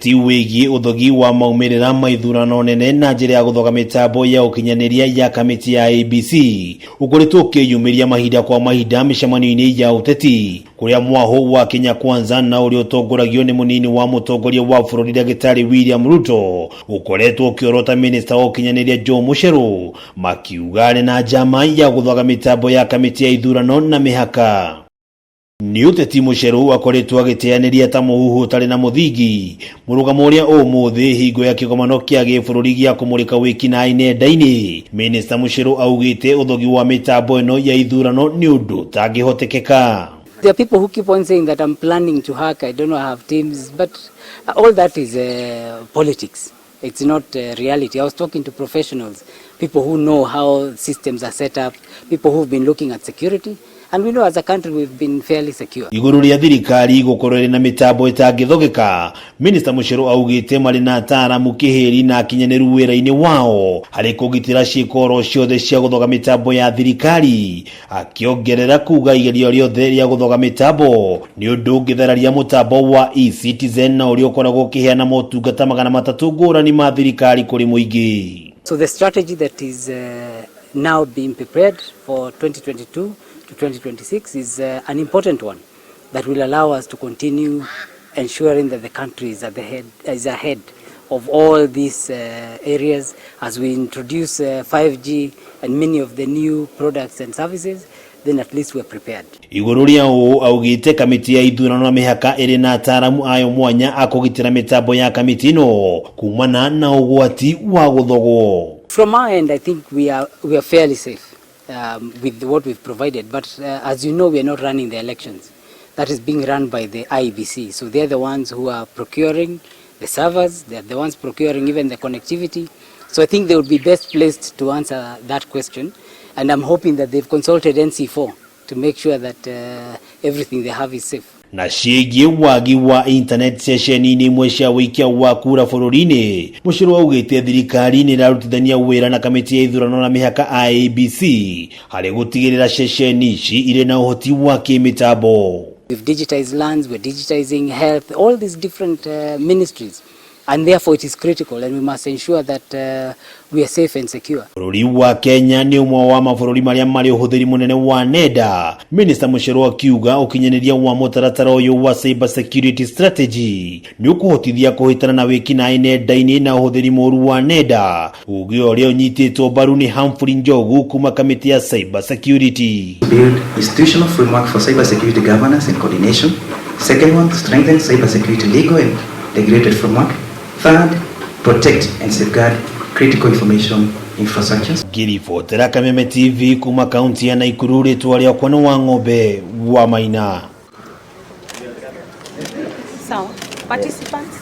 Ũteti wĩgiĩ ũthogi wa maumĩrĩra ma ithurano nene na njĩra ya gũthoga mĩtambo ya ũkinyanĩria ya kamĩtĩ ya IEBC ũkoretwo ũkĩyumĩria mahinda kwa mahinda mĩcemanio-inĩ ya ũteti, kũrĩa mwahũ wa Kenya Kwanza na ũrĩa ũtongoragio nĩ mũnini wa mũtongoria wa bũrũri Ndagĩtarĩ William Ruto ũkoretwo ũkĩorota minista wa ũkinyanĩria Joe Mucheru, makiuga arĩ na njama ya gũthoga mĩtambo ya kamĩtĩ ya ithurano na mĩhaka. Nĩ ũteti Mucheru akoretwo agĩteanĩria ta mũhuhu ũtarĩ na mũthingi, mũrũgamo ũrĩa ũmũthĩ hingo ya kĩgomano kĩa gĩbũrũri gĩa kũmũrĩka wĩkinaĩ nenda-inĩ, minista Mucheru augĩte ũthogi wa mĩtambo ĩno ya ithurano nĩ ũndũ ũtangĩhotekeka. There are people who keep on saying that I'm planning to hack, I don't know, I have teams, but all that is politics. It's not reality. I was talking to professionals, people who know how systems are set up, people who've been looking at security, and we know as a country we've been fairly secure. Igũrũ rĩa thirikari gũkorwo ĩrĩ na mĩtambo ĩtangĩthogeka, minista Mucheru augĩte marĩ na ataaramu kĩhĩri na akinyanĩru wĩra-inĩ wao harĩ kũgitĩra ciĩko oro ciothe cia gũthoga mĩtambo ya thirikari, akĩongerera kuga igerio rĩothe rĩa gũthoga mĩtambo nĩ ũndũ ũngĩthararia mũtambo wa eCitizen na ũrĩa ũkoragwo ũkĩheana motungata 300 ngũrani ma thirikari kũrĩ mũingĩ. So the strategy that is now being prepared for 2022 to 2026 is an important one that will allow us to continue ensuring that the country is ahead of all these areas as we introduce 5G and many of the new products and services. Then at least we're prepared. Igũrũ rĩa ũũ, augĩte kamĩtĩ ya ithurano na mĩhaka ĩrĩ na ataaramu ayo mwanya a kũgitĩra mĩtambo ya kamĩtĩ ĩno kumana na ũgwati wa gũthogwo. From our end, I think we are fairly safe with what we've provided. But as you know, we are not running the elections. That is being run by the IEBC. So they're the ones who are procuring the servers, they're the ones procuring even the connectivity. So I think they would be best placed to answer that question. And I'm hoping that they've consulted NC4 to make sure that everything they have is safe. Na ciĩgiĩ wagi wa internet ceceni-inĩ imwe cia wĩikia wa kura bũrũri-inĩ, Mucheru augĩte thirikari nĩ ĩrarutithania wĩra na kamĩtĩ ya ithurano na mĩhaka IEBC harĩ gũtigĩrĩra ceceni ici irĩ na ũhoti wa kĩmĩtambo. We've digitized lands, we're digitizing health, all these different ministries. And therefore it is critical and we must ensure that we are safe and secure. Bũrũri wa Kenya nĩ ũmwe wa mabũrũri marĩa marĩ ũhũthĩri mũnene wa nenda, minista Mucheru akiuga ũkinyanĩria wa mũtaratara ũyũ wa cyber security strategy nĩ ũkũhotithia kũhĩtana na wĩkinaĩ nenda-inĩ na ũhũthĩri mũru wa nenda, uge ũrĩa ũnyitĩtwo mbaru nĩ Humphrey Njogu kuma kamĩtĩ ya cyber security. Build institutional framework for cybersecurity governance and coordination. Second one, to strengthen cybersecurity legal and regulated framework. Third, protect and safeguard critical information infrastructures. Ngĩribotera Kameme TV kuma kaunti ya Naikuru, rĩtwa rĩakwa nĩ wa ng'ombe wa Maina. Sawa. Participants.